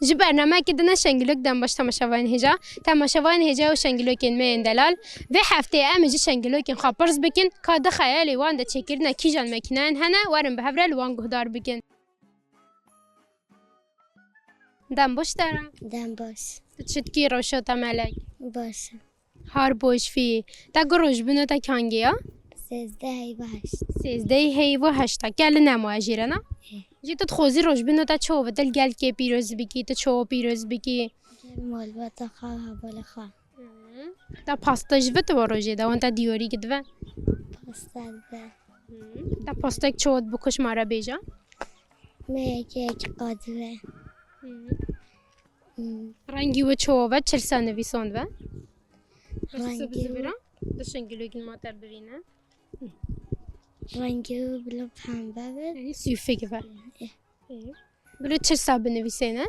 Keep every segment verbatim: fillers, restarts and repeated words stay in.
Ji bernameyekê din e Şengilok, dem baş temaşevanên hêja. Temaşevanên hêja û şengilokên me yên delal. Vê hefteyê em ê ji şengilokên xwe pirs bikin, ka di xeyalê wan de çêkirina kîjan makîneyan hene, werin bi hev re li wan guhdar bikin. Dem baş te re. Dem baş. Tu çi dikî, rewşa te melek? Baş e. Har baş fî. Te gu rojbûna te kangê ya? Sêzdeh heyva heşt. Sêzdeh heyva heşt. Ke li nema jî re na? Ê. Jî tu dixwazî rojbûna te çawa be? Tu li gel kê pîroz bikî, tu çawa pîroz bikî? Gel malbata xwe, hevalê xwe. Hı. Te paste ji ve tu wa rojê de, wan te diyarî ki dive? Paste dibe. Hı. Te pastek çawa dibe, ku ji me re bêje? Me yek yek qadive. Hı. Hı. Rengî we çawa ve, çi li ser nivîsan ve? Rengî bi zivira, di şengilokên ma te bivîne. Rengî wî bilo pembe be. Yanî sîfik be. Ê. Ê. Bilo çi ser binivîsêne?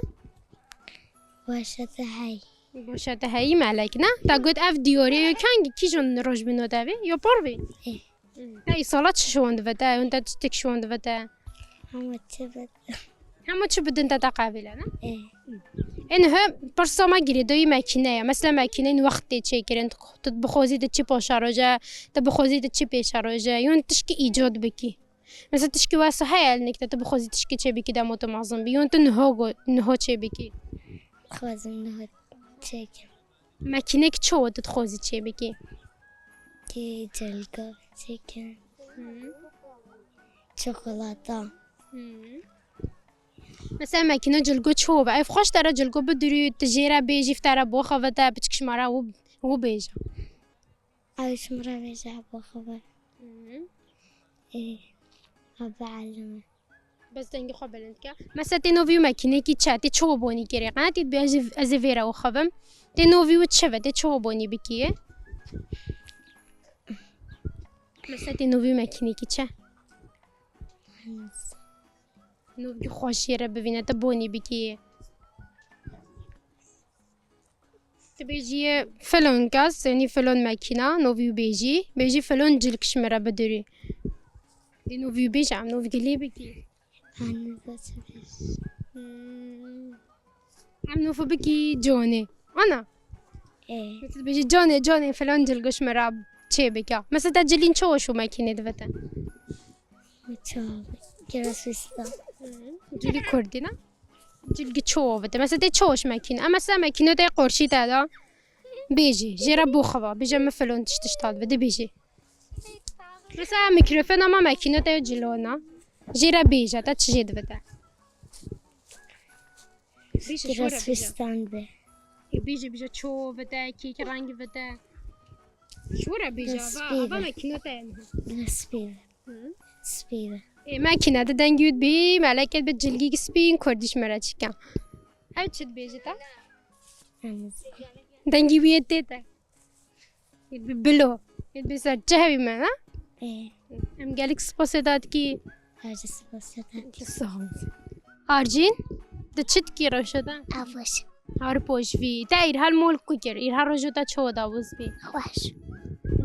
Baş e te hey. Baş e te heyî melek ne? Te got ev diyarî ye, kengî kîjan rojbûna te vê? Ya par vê? Ê. Te îsala çi şiwan dive te? Hûn te çi tik şiwan dive te? Hema çi bidin. Hema çi bidin te, te qebîle ne? Ê. Ên he pirsa me girêdayî makîne ye. Mesela makîneyên wext tê çêkirin. Tu dixwazî tu çi paşeroje, tu bixwazî tu çi pêşeroje. Yon tişkî îcad bikî. Mesela tişkî wesa heye elnik te, tu bixwazî tişkî çêbikî dema tu mezin bî. Yon tu niha go-, niha çêbikî. Dixwazim niha çêkim. Makînek çawa tu dixwazî çêbikî? Kê cilgo çêkin. Hı. Çikolata. Hı. Mesela makîne cilgo çawa be? Ev xweş te re cilgo bidurî, tu jê re bêjî, te re boxeve te, piçik ji me re û, û bêje. Ew ji min re bêje boxeve. Hı. Ê, ew bielime. Bes dengê xwe bilind ke. Mesela tê novî û makînekî çi? Tê çi bonî kirê? Qenetî dibê ez ê, ez ê vê re wixebim. Tê novî û çi ve? Tê çi bonî bikî? Mesela tê novî û makînekî çi? Novî xweşiyê re bivîne, tu bonî bikî. Tu bêjî ye filon kes, yanî filon makîna, novî bêjî, bêjî filon cilk ji min re bidurî. Dê novî bêje, em novî lê bikî. Anne, baş e. Hmm. Em novî bikî canê. Ana? Ê. Tu bêjî canê, canê filon cilk ji min re çê bike. Mesela te cilîn çi hoş û makînê divete? Çawa? Kirasista. Cilî kurdî ne? Cilgî çi ovite? Mesela tê çi hoş mekîne? Em mesela mekîne tê qorşî te da. Bêjî, jê re boxeva, bêje min filon tişt tişt hat ve, de bêjî. Mesela mikrofon ama mekîne te cilona. Jê re bêje, te çi jê divite? Bêje, şore bêje. Kirasistan be. E, bêje, bêje çi ovite, kî, kî rengî vite. Şore bêje, ava, ava mekîne te. Destpê be. Hı? Spî be. Ê, mekîne de dengî wî bî, meleket bi cilgî spîn kurdî ji me re çikan. Ew çi dibêjit te? Dengî wî yê tê te. Yê bi bilo. Yê bi ser çi hevî me, ha? Ê. Em gelek spasê te dikî. Her çi spasê te. Sağ ol. Arjîn, de çi dikî rewşa te? Avaş. Har poşvî. Te îrhal mol ku kir? Îrhal rojo te çawa daboz bî? Xweş.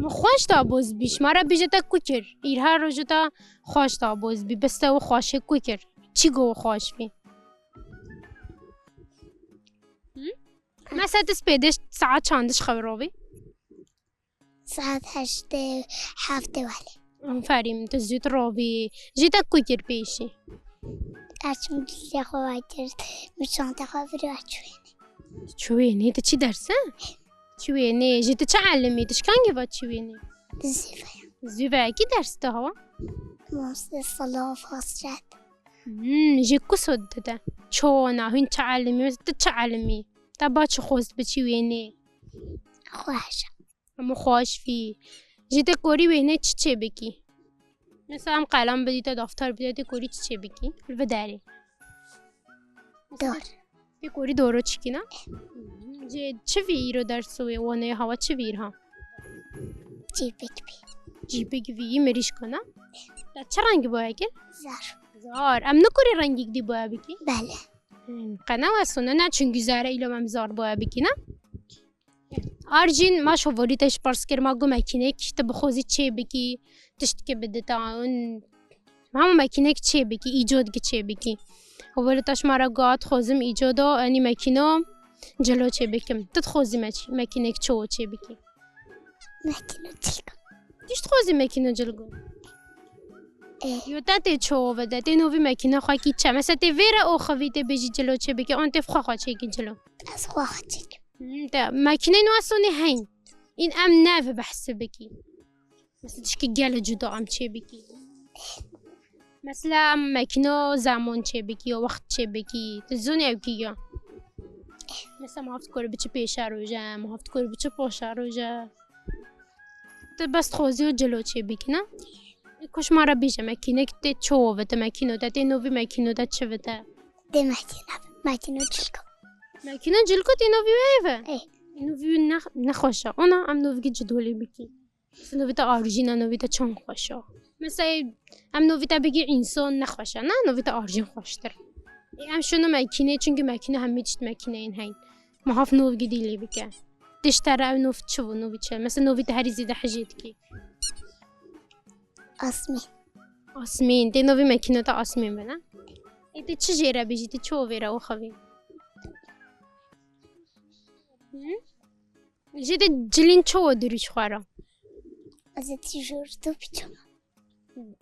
Min xweş daboz bî. Ji me re bêje te ku kir? Îrhal rojo te xweş daboz bî. Bes te û xweşê ku kir? Çi go xweş bî? Hı? Mesela tu spêdê saet çandiş xew rovî? Saet heştê heftê welê. Aferîn, tu zû dirovî. Jê te ku kir pêşî? Ez çim dizê xwe vekir, min çanta xwe vir ve çûyênê. Çûyênê, tu çi ders e? Çûyênê, jê tu çi elimî? Tu ji kengî ve çûyênê? Zîve. Zîve, kî ders tu hawa? Mamoste Sala Fasret. Hmm, jê ku sod dide? Çona, hûn çi elimî? Tu çi elimî? Te ba çi xwest bi çûyênê? Xweş. Hemû xweş fî. Jê tê korî wêhnê çi çê bikî? Mesela em qelam bidî te, daftar bidî te, tê korî çi çê bikî? Li vê derê. Dor. Tê korî doro çikî ne? Jê çi vî îro ders wê wanê hawa çi vî îrha? Cîbik bî. Cîbik vî, yî mirîşka ne? Te çi rengî boya kir? Zar. Zar. Em nikorî rengîk dî boya bikî? Bele. Hmm, qe ne wesûne ne, çungî zere îlo em zar boya bikî ne? Arjîn, ma şovolî te ji pers kir, ma gu mekînek, tu bixwazî çê bikî, tiştkî bidita, hûn hemû mekînek çê bikî, îcodkî çê bikî. Hevalê te ji me re got, dixwazim îco do, enî mekîno cilo çê bikim. Tu dixwazî me-, mekînek çawa çê bikî? Mekîno cilko. Tu jî dixwazî mekîno cilko? Eh. Yo, te tê çawa vede, tê novî mekîna xwe kî çi? Mesela tê vê re oxivî tê bêjî cilo çê bikî, an tê xwe xwe çêkî cilo? Ez xwe xwe çêkim. Hmm, te mekîneyên wesonê heyn. În em ne vê behsê bikî. Mesela tişkî gelê cuda em çê bikî. Mesela em mekîno zemon çê bikî, yo wext çê bikî. Tu zonî ew kî ya? Mesela ma heft kor biçi pêşe roje, ma heft kor biçi poşe roje. Tu bes dixwazî yo cilo çê bikî, ne? Ê, ku ji ma re bêje, mekînek tê çi vite, mekîno te tê novî mekîno te çi vite? Tê mekîne, mekîno cilko. Mekîno cilko tê novî wê ve? Ê. Novî wê ne, nexweş e. Ona em novî cidolê bikî. Mesela novî te arjîn e, novî te çand xweş e. Mesela em novî te bigî însan nexweş e, ne? Novî te arjîn xweştir. Ê, em şûno mekînê, çunkî mekîne hemî tişt mekîneyên heyn. Ma haf novî dî lê bike. Tişt te re ew nov çi bû, novî çi? Mesela novî te herî zêde hijê dikî. Asmîn. Asmîn. Tê novî mekîne te asmîn be, ne? Ê, tê çi jê re bijî, tê çi ovê re oxivî? Hı? Jê de cilîn çawa dirû ji xwe re? Ez ê tîşortî û pîjama.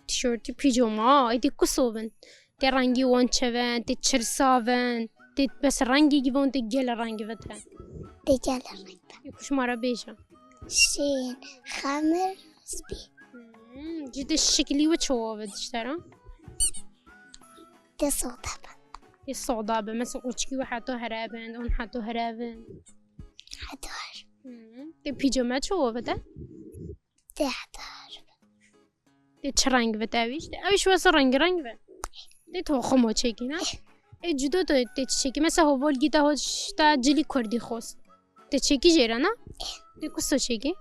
Tîşortî, pîjama, ê tê kuso bin. Tê rengî wan çi bin, tê çirsa bin, tê bes rengî wan tê gelê rengî vite. Tê gelê rengî bin. Ê ku ji ma re bêje. Şîn, xemir, spî. Hmm, jê de şikilî wê çawa ve diştera? Tê soda bin. Tê soda bin. Mesela oçkî wê heta here bin, on heta here bin. Heta here. Hmm. Tê pîjama çawa ve te? Tê heta here bin. Tê çi reng ve te ew îş? Ew îş wesa rengî reng ve. Tê toximo çêkî, ne? Ê cuda to tê çi çêkî? Mesela hovolgî te hot ji te cilî kurdî xwest. Tê çêkî jê re, ne? Tê kuso çêkî?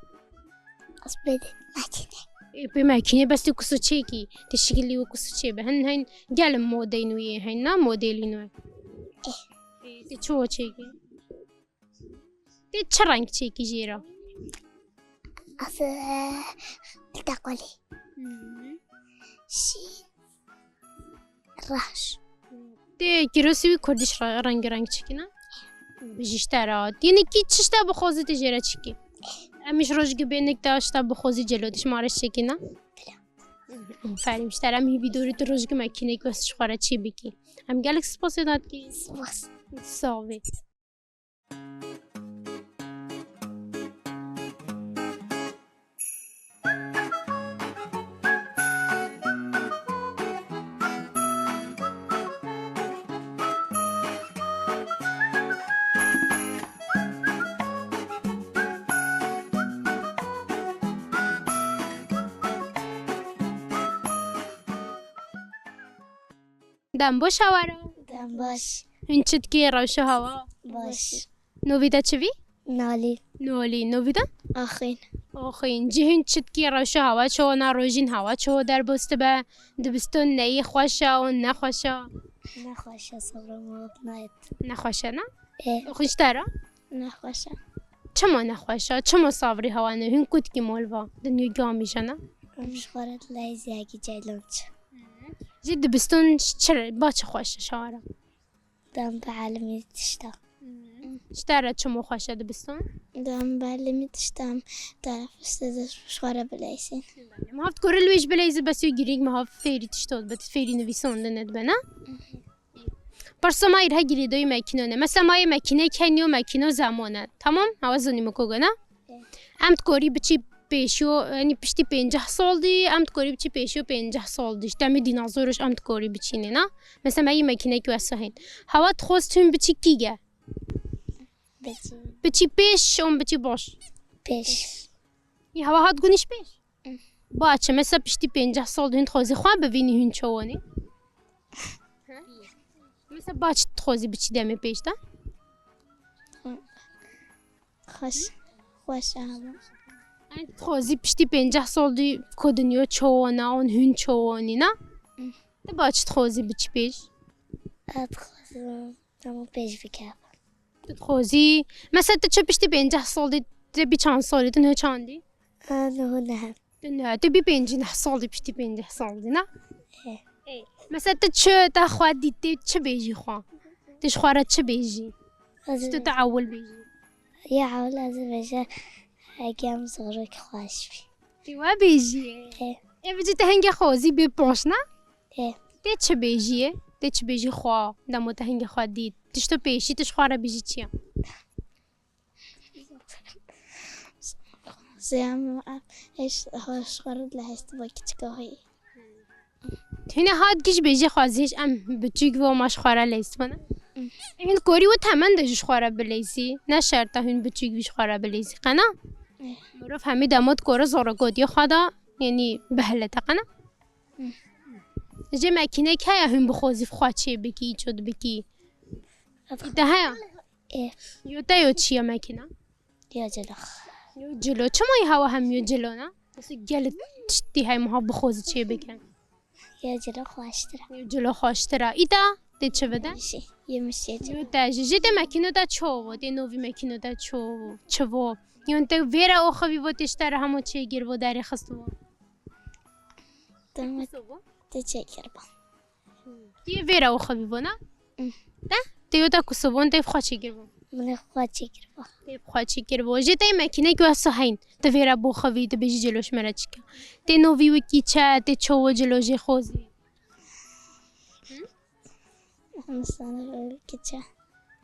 Ez pê de mekîne. Ê, pê mekîne, bes tê kuso çêkî. Tê şikilî wê kuso çê be. Hin, hin gelin modeyên wî yê heyn, ne? Modêlîn wê. Ê, tê çi wo çêkî? Tê çi reng çêkî jê re? Ez, e, teqolî. Hı hı. Şîn. Reş. Tê kîrosî wî kurdî ji re-, rengî reng çikî, ne? Bijî ji te re hat. Yênî kî çi ji te bixwaze tê jê re çikî? Em ji rojgê bênik te ji te bixwaze celo tê ji ma re çikî, ne? Aferîn ji te re. Em hîvî dorî tu rojgê mekînek wes ji xwe re çê bikî. Em gelek spasê te dikî. Spas. Sax bî. Dem baş hawara. Dem baş. Hûn çi dikî, rewşa hawa? Baş. Novî te çi bî? Nalî. Nalî. Novî te? Axîn. Axîn. Cihên çi dikî, rewşa hawa çawa, na rojîn hawa çawa derbas dibe? Dibiston neyê xweş e, an nexweş e? Nexweş e, sabra min nayet. Nexweş e, ne? Ê. Axîn ji te re? Nexweş e. Çima nexweş e? Çima sabrî hewa ne? Hûn ku dikî mol va? Dinya gamî jene? Em ji xwe re dileyîzî yekî ceylan çi. Jî dibiston çi, ba çi xweş e şara? Dem bi elimî tişta. Ji te re çima xweş e dibiston? Dem bi elimî tişta em tenefus de ji xwe re bileyzîn. Em haft koril wê ji bileyzî bes wê girîng me haft fêrî tişta dibe, fêrî nivîsandin dibe, ne? Pirsa ma yê he girêdayî mekîno ne. Mesela ma yê mekînek heniyo mekîno zemon e. Tamam? Hewa zonî min ku gona. Em dikorî biçî pêşiyo, yanî piştî pênceh sal dî, em dikorî biçî pêşiyo pênceh sal dî. Ji demê dînazor ji em dikorî biçînê na. Mesela me yê mekînek wesa hên. Hewa dixwest hûn biçî kîge? Biçî. Biçî pêş, hûn biçî baş. Pêş. Yê hewa hat gunîş pêş? Baş e, mesela piştî pênceh sal hûn dixwazî xwe bivînî hûn çawanî? Mesela baş dixwazî biçî demê pêş de? Xweş, xweş e hewa. Yanî dixwazî piştî pênceh sal dî ku dinya çawan e, an hûn çawanî ne? Tu baş dixwazî biçî pêş? Ez dixwazim. Hema pêş bike. Tu dixwazî, mesela tu çi piştî pênceh sal dî, tu bî çand salî, tu niha çandî? Ez niha neh. Tu niha, tu bî pêncî neh sal dî, piştî pênceh sal dî, ne? He. Mesela tu çi te xwe dît, tê çi bêjî xwe? Tu ji xwe re çi bêjî? Çi tu te ewil bêjî? Ya ewil ez ê bêjim, hege em zorok xweş bî. Tê we bêjî? Ê. Ê, vêca te hingê xwezî bê poş, ne? Ê. Tê çi bêjiyê? Tê çi bêjî xwe? Dema te hingê xwe dît. Tişto pêşî tu ji xwe re bêjî çi ye? Zeyam, eş, hoş xwe re lehestin bo kiçika xwe. Hîne hat giş bêjî xwezî, em biçûk ve ma ji xwe re leyîs bine. Hîn korî û temen de ji xwe re bileyîsî. Ne şert e hûn biçûk vî ji xwe re bileyîsî. Qena? Eh. Mirov hemî dema dikore zorokotiyê xwe de, yanî bihilete, qena? Jê mekînek heye hûn bixwazî xwe çê bikî, çot bikî? Te heye? Eh. Yo te yo çi ye mekîna? Yo cilo. Yo cilo. Çima yê hewa hem yo cilo ne? Nasıl gelek tiştî heye miha bixwazî çê bikin? Yo cilo xweştir e. Yo cilo xweştir e. Îta tê çi bide? Yemişê. Yemişê cilo. Yo te jî, jê te mekîno te ço bo? Tê novî mekîno te ço, çi bo? Yon te vêre oxivî bo tê ji te re hemo çêgir bo, derê xist bo? Te me-, te çêkir bo. Tê vêre oxivî bo ne? Mm. Te? Tê yo te ku sobon tê xwe çêkir bo? Min ê xwe çêkir bo. Tê xwe çêkir bo. Jê te mekînek wesa heyn. Te vêre boxivî, te bêjî cilo ji me re çike. Tê novî wekî çe, tê çowo cilo jê xozî. Hı? Mesela wekî çe.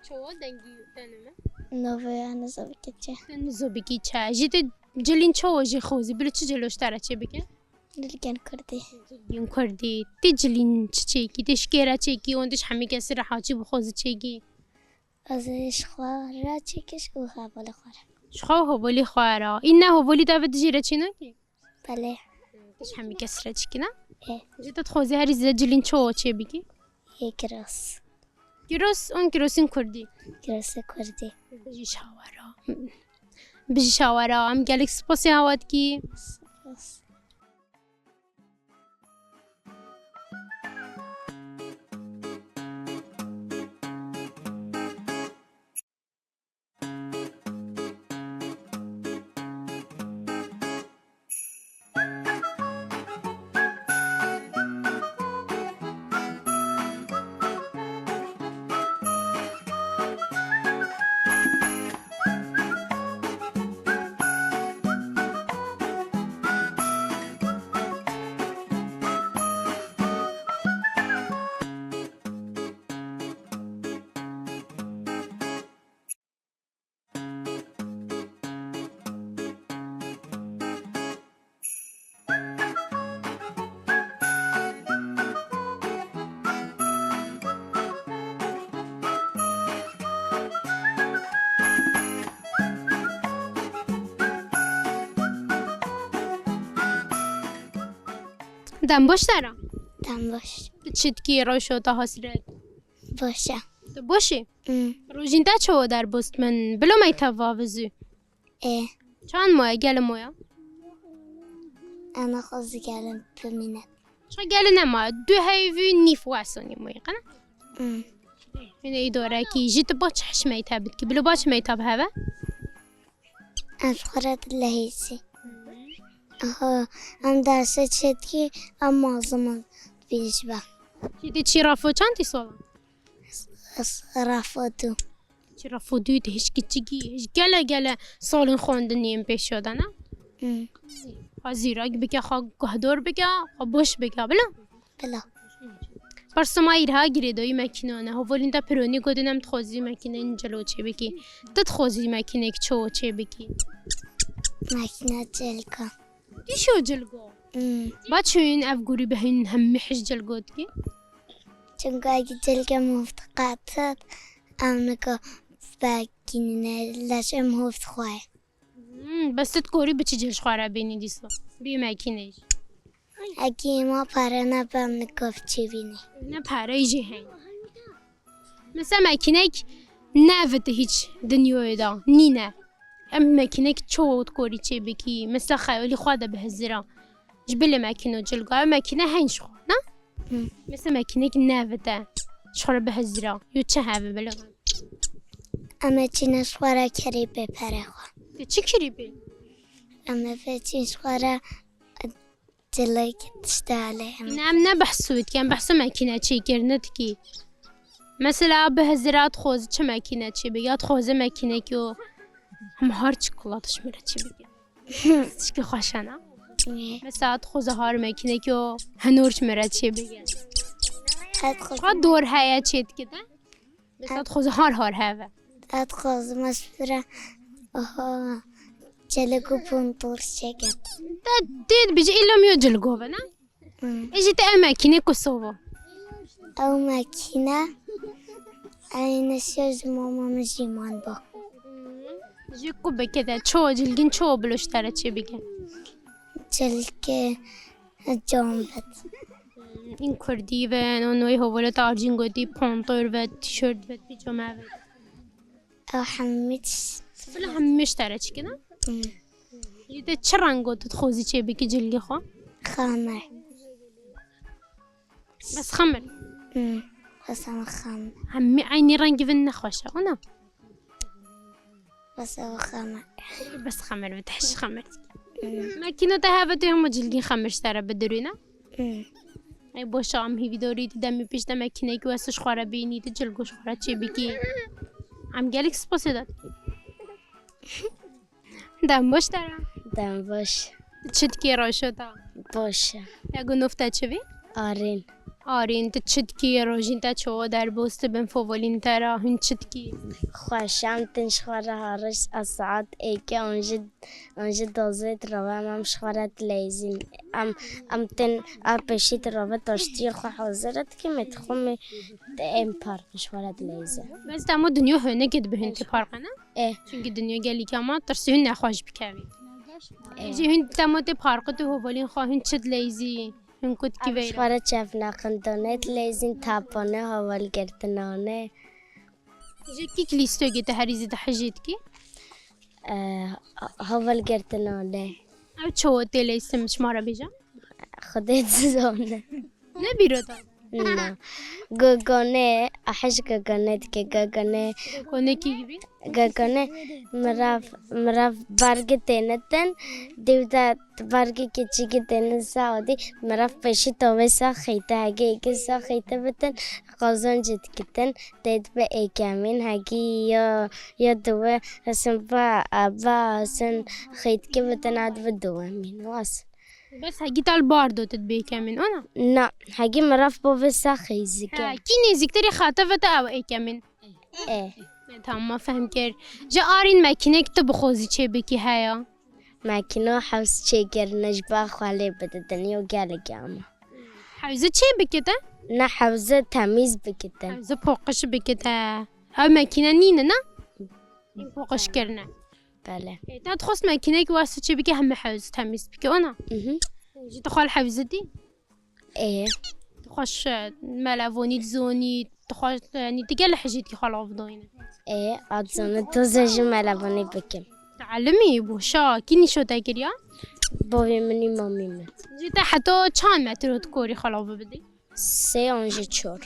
Çowo dengî te nime? Novî ya nizo wekî çe. Te nizo bikî çe. Jê te cilîn çowo jê xozî. Bilo çi cilo ji te re çê bike? Dilgên Kurdî. Dilgên Kurdî. Tê cilîn çi çêkî? Tê şikêre çêkî? Wan tê ji hemî kesî re haçî bixwazî çêkî? Ez ê ji xwe re çêkî û hevalê xwe re. Ji xwe û hevalê xwe re. Î ne hevalî te ve dijî re çê nakî? Belê. Tê ji hemî kesî re çêkî ne? Ê. Ji te dixwazî herî zêde cilîn ço çê bikî? Yê kiros. Kiros, on kirosîn Kurdî. Kirosê Kurdî. Bijî şawara. Bijî şawara. Em gelek spasê hawa dikî. Spas. Dem baş te re. Dem baş. Tu çi dikî, rewşa te, hasret? Baş e. Tu baş î? Hmm. Rojîn te çawa derbas dibin? Bila me te vavizû. Ê. Çand maye, gele maye? Em ê xwezî gelin bimîne. Çi gele nema? Du heyvû nîf wesanî maye, qene? Hmm. Yine îdarekî. Jî tu baş hişmeyî te bidkî. Bilo baş hişmeyî te bi heve? Ez xwe re dilehêzî. Aha, em derse çêdikî, em mazim in bêjbe. Çi dê çî rafo çend tî sola? Rafo du. Çi rafo du tê hişkî çikî, hiş gele gele salên xwendinê yên pêşiya de ne? Hmm. Xwe zîrak bike, xwe guhdar bike, xwe baş bike, bila? Bila. Persa ma îrha girêdayî mekînan e. Hevalên te pironî gotin em dixwazî mekîneyên cilo çêbikî. Tu dixwazî mekîneyek çawa çêbikî? Mekîna cilka. Tîşo cilgo? Hmm. Ba çûyîn ev gurî bihîn hemî hij cilgo dikî? Çunka egi cilge mûf diqetit, em nika vekînine leşê mûf dixwe. Hmm, bes tu dikorî biçî cil ji xwe re bênî dîsa. Bê mekînê jî. Eke ma pere nebe em nikov çêbînî. Ne pere jî heye. Mesela mekînek nevite hiç dinyayê de nîne. Em mekînek çawa dikorî çêbikî. Mesela xeyalî xwe de bihizira. Ji bilê mekîno cilga. Ew mekîne heyî ji xwe, ne? Hı. Mesela mekînek nevite. Ji xwe re bihizira. Yo çi heve bila? Em ê çîne ji xwe re kirî bê perê xwe. Tê çi kirî bê? Em ê vê çîn ji xwe re, e, Cilek tişta lê em. Em ne behsû dikin, em behsû makîne çêkirine dikî. Mesela bi hezira dixwaze çi makîne çê bike, ya dixwaze makînekî û him har çikolatê ji min re çê bike. Tişkî xweş e, ne? Nê. Mesela dixwaze har makînekî û hinor ji min re çê bike. Xwe dor heye çê dike de. Mesela dixwaze har har heve. Ez dixwazim ez pira aha, cilek û pontor çêkim. Te tê dibêje îlo min yo cilgo be, ne? Hmm. Ê jî te ew makîne ku sovo? Ew makîne eynesiya ji mama min jî man ba. Ji ku bike te ço cilgîn ço bilo ji te re çê bike? Cilkê cam bit. Hîn kurdî ve, no noyê hovolê te arcîn gotî, pontor ve, tîşört ve, pîjama ve. Ew hemî tişt. Bila hemî ji te re çikine? Hmm. Yê te çi rengo tu dixwazî çê bikî cilgê xwe? Xemir. Bes xemir? Hmm. Bes em xemir. Hemî eynî rengî vin nexweş e, ona? Bes ew xemir. Bes xemir bi te ji xemir. Hmm. Makîna te heve tu hema cilgîn xemir ji te re bidirîne? Hmm. Ê boşa em hîvî dorî di demê pêş de makîneyek wes ji xwe re bînî, di cilgo ji xwe re çê bikî. Em gelek spasê de dikin. Dem baş te re. Dem baş. Çi dikî roşo te? Baş e. Ya gunov te çi bî? Arîn. Arîn, tu çi dikî? Rojîn te çawa derbas dibin, fovolîn te re, hûn çi dikî? Xweş, em tên ji xwe re hariş, ez saet êkê an jî, an jî dozê dirave, em, em ji xwe re dileyzîn. Em, em tên a pêşî dirave taştiyê xwe hazir dikin, me dixwe me em park ji xwe re dileyzin. Bes dema dinya hênekê dibe hûn tê parkê, ne? Ê. Çunkî dinya gelî kema tirsî hûn nexweş bikevî. Ê. Jî hûn dema tê parkê tu hovalîn xwe hûn çi dileyzî? Hûn ku dikî veyra? Em ji xwe re çevneqindane dileyzîn, tapane, hevalgirtinane. Ji kî lîstokê te herî zêde hejê dikî? Eh, hevalgirtinane. Ew çawa tê leysin ji me re bêje? Xwedê dizane. Ne bîro te? Na. Gogone, ahiş gogone dike, gogone. Gogone kî gibî? Gogone mirav, mirav bargê têne ten, dêw de bargê keçikê têne sa odî, mirav pêşî tovê sa xeyte, hegê êkê sa xeyte bitin, qazancê dikitin, tê dibe êkemîn, hegî ya, ya diwe, hisin ba, ba, hisin xeytkê bitin, a dibe diwemîn, was. Bes hegî tal bardo tu dibê kemîn, ona? Na, hegî mirav bovê sa xeyzike. Ha, kî nêzîktirî xate ve te ew ê kemîn? E. Tamam, me fehm kir. Ji arîn mekînek tu bixwazî çê bikî heya? Mekîno hewz çêkirine ji ba xwe lê bididin, yo gelek ama. Hewzi çê bikite? Ne hewzi temîz bikite. Hewzi poqiş bikite. Ew mekîne nîne, ne? Poqiş kirine. Bele. E, te dixwest mekînek wes çê bike heme hewz temîz bike, ona? Mhm. Ji tu xwe li hewzi dî? Ê. Tu xwe ji melevonî dizonî, tu xwe, yanî tu gel li hejî dikî xwe lav doyne. Ê, a dizane tu zê ji melevonî bikim. Tu elimî boşa, kî nîşo te kiriya? Bavê min û mamî min. Ji te heta çand metro dikorî xwe lav bidî? Sê an ji çor.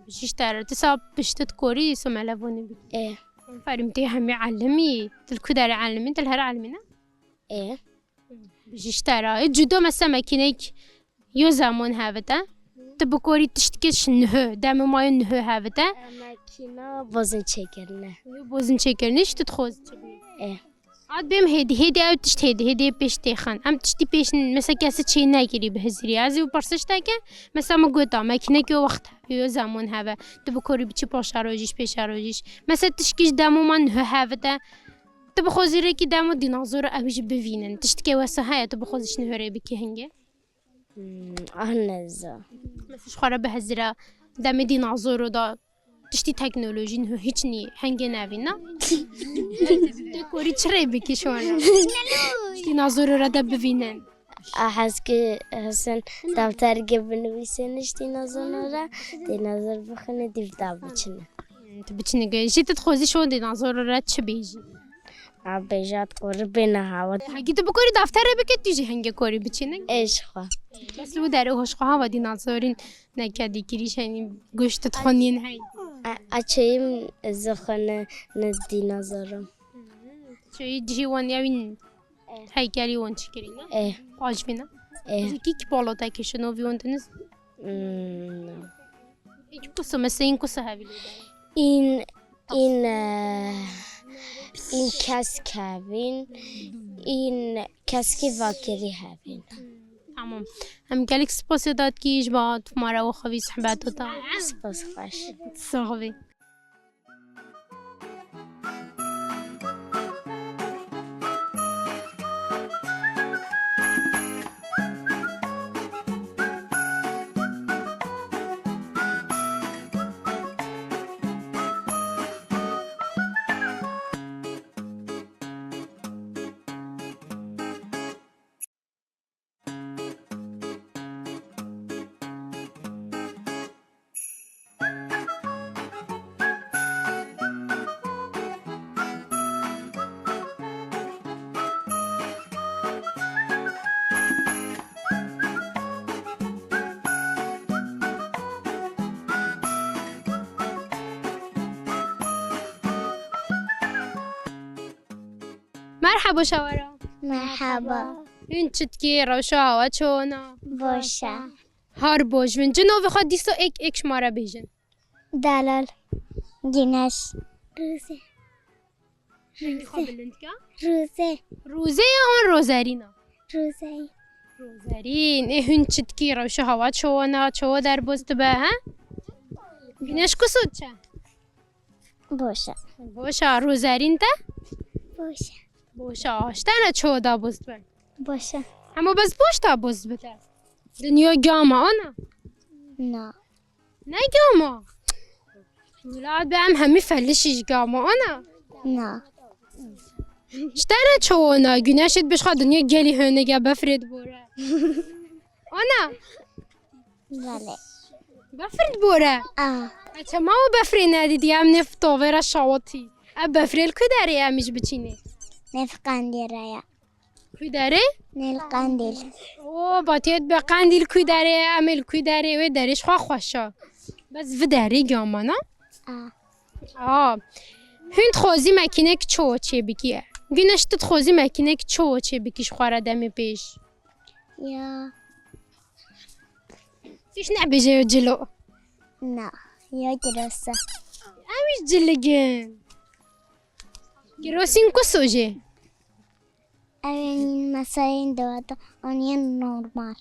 Ji te re, tu sa pişt dikorî, so melevonî bikî. Ê. Aferîn, tê hemî elimî, tu li ku derê elimî, tu li her elimî ne? Ê. Ji te re, ê, cudo mesela mekînek yo zemon hevite. Tu bikorî tiştke ji niho, demê ma yo niho hevite. Mekîna bozin çêkirine. Yo bozin çêkirine, ji tu dixwazî çi bî? Ê. Ad bêm hêdî, hêdî ew tişt hêdî, hêdî pêş têxin. Em tiştî pêş, mesela kesî çê nekirî bi hizirî. Ez ê wî pirsê ji te ke, mesela min gota, mekînek yo wext, yo zemon heve. Tu bikorî biçî paşerojîş, pêşerojîş. Mesela tişkî ji demo man niho hevite. Tu bixwazî rêkî demo dînazor ew jî bivînin. Tiştke wesa heye tu bixwazî ji niho rê bikî hingê? Hmm, ah, neza. Mesela ji xwe re bihezire demê dînazoro da tiştî teknolojî niho hiç nî, hingê nevîna. Tê korî çi rê bikî şona? Tiştî nazoro re de bivînin. A hezkê Hesen deftergê binivîsîne ji dînazoro re, dînazor bixwîne dîv da biçine. Hmm, tu biçine ge-, jî tu dixwazî şo dînazoro re çi bêjî? A bêjat korî bêne hawa. Hegî tu bikorî defterê bike, tu jî hingê korî biçîne. Ê ji xwe. Bes û derê hoş xwe hava dînazorîn. Nekedî kirîş henî goşt dixwin yên hey. A, a çeyim zixwine ne dînazoro. Çeyî cihî wan ya wîn heykelî wan çi kirî ne? Eh. Xweş bîne. Eh. Ji kî kî palo te kişin û vî hûn dinis? Hmm, no. Hiç kusu, mesela în kusu hevî lê de? În, în, eh, în kesk hevîn, în keskî vakirî hevîn. Tamam. Em gelek spas ê dadkî ji ba tu mara û xwe vî sohbet û ta. Spas xweş. Sax bî. Merhaba şawara. Merhaba. Hûn çi dikî, rewşa hewa çona? Boş e. Har boş bin. Cino vê xwe dîsa êk êk ji ma re bêjin. Delal. Güneş. Rûze. Rengî xwe bilind ke. Rûze. Rûze ya an rozerîna? Rûze. Rozerîn. Ê hûn çi dikî, rewşa hewa çona, ço derbas dibe, he? Güneş kuso diçe? Boş e. Boş e. Rozerîn te? Boş e. Boş e. Ji te re ço dabas dibe? Boş e. Hema bes boş dabas dibe te? Dinya gama ana? Na. Ne gama? Wila be em hemî felişî ji gama ana? Na. Ji te re ço ana? Güneşê dibêj xwe dinya gelî hênik e, befrê dibore. Ana? Belê. Befir dibore? Ah. E, çema û befrê nedîtî, em nêv tovê re şawitî. E, befrê li ku derê em ji biçînê? Nêv Qendîl re ye. Ku derê? Nêl Qendîl. O, batiyet be Qendîl ku derê, em ê li ku derê, wê derê ji xwe xweş e. Bes vi derê gama, na? Ah. Ah. Hûn dixwazî mekînek ço çê bikî? Güneş, tu dixwazî mekînek ço çê bikî ji xwe re demê pêş? Ya. Tişt nebêje yo cilo. Na, ya kirose. Em jî ciligin. Kirosîn kuso jê? Ew ên meselên dewata, an yên normal.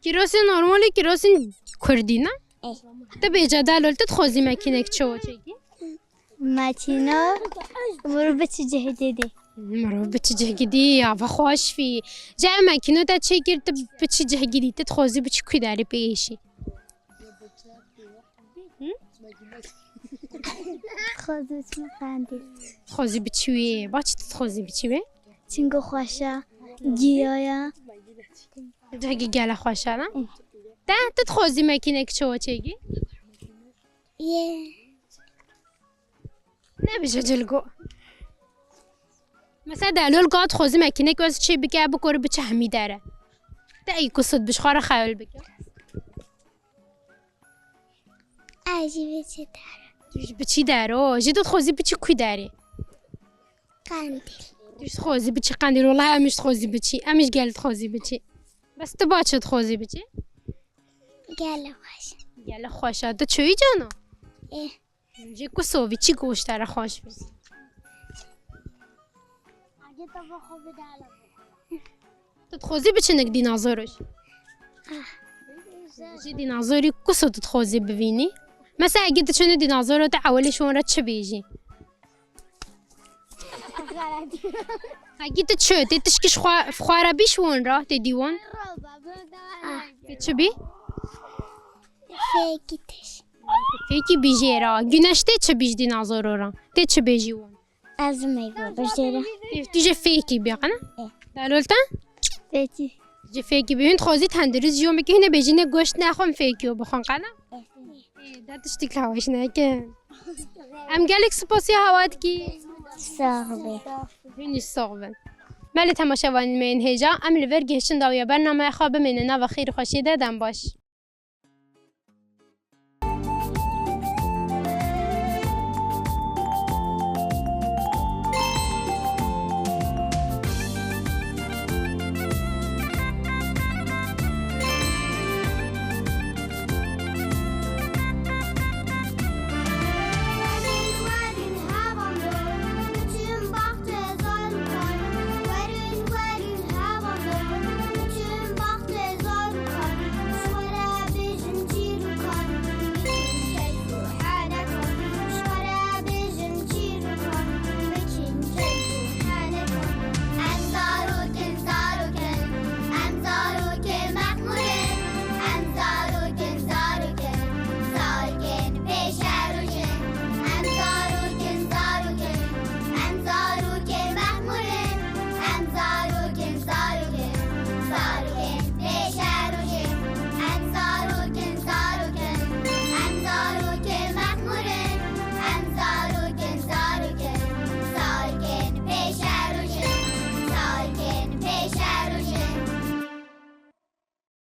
Kirosîn normal ê, kirosîn kurdî ne? Eh. Tu bêje delol, tu dixwazî mekînek ço çêkî? Makîna, mirov biçî cih gidî. Mirov biçî cih gidî, ava xweş fî. Ji ev makîno te çêkir, tu biçî cih gidî, tu dixwazî biçî ku derê pêşî? Hı? Xwezî biçî Qendîl. Xwezî biçî wê, ba çi tu dixwazî biçî wê? Çingo xweş e, giya ye. Cihgî gele xweş e, ne? Hı. Te, tu dixwazî mekînek ço çêkî? Yê. Nebêje cilgo. Mesela delol gat xwezî mekînek wez çê bike, bikore biçe hemî dere. Te ey kusut bi ji xwe re xeyal bike. Ez jî biçî dere. Tu jî biçî dero. Jî tu dixwezî biçî ku derê? Qendîl. Tu jî dixwezî biçî Qendîl. Welahi em jî dixwezî biçî. Em jî gel dixwezî biçî. Bes tu ba çi dixwezî biçî? Gele xweş. Gele xweş e. Tu çûyî cana? Ê. Ji ku sovî çi goşt te re xweş bî? Tu dixwazî biçinik dînazoroş? Ah. Ji dînazorî ku so tu dixwazî bivînî? Mesela, egî tu çûnî dînazoro te ewilî ji wan re çi bêjî? Egî tu çi, tê tişkî ji xwe, xwe re bî ji wan re, tê dîwan? Ah. Tê çi bî? Fêkî tişt. Fêkî bî jê re. Güneş tê çi bî ji dînazoro re? Tê çi bêjî wan? Ez meyve bijêre. Tê, tu jê fêkî bî, qana? E. Delol te? Fêkî. Ji fêkî bî. Hûn dixwazî tendurist jiyan bikî, hûn ê bêjî ne goşt nexwin fêkî û bixwin, qana? E. Ê, de tiştik lawaj neke. Em gelek spasiya hewa dikî. Sax bî. Hûn jî sax bin. Belê temaşevanên me yên hêja, em li vir gihiştin dawiya bernameya xwe, bimêne nava xêr û xweşiyê de, dem baş.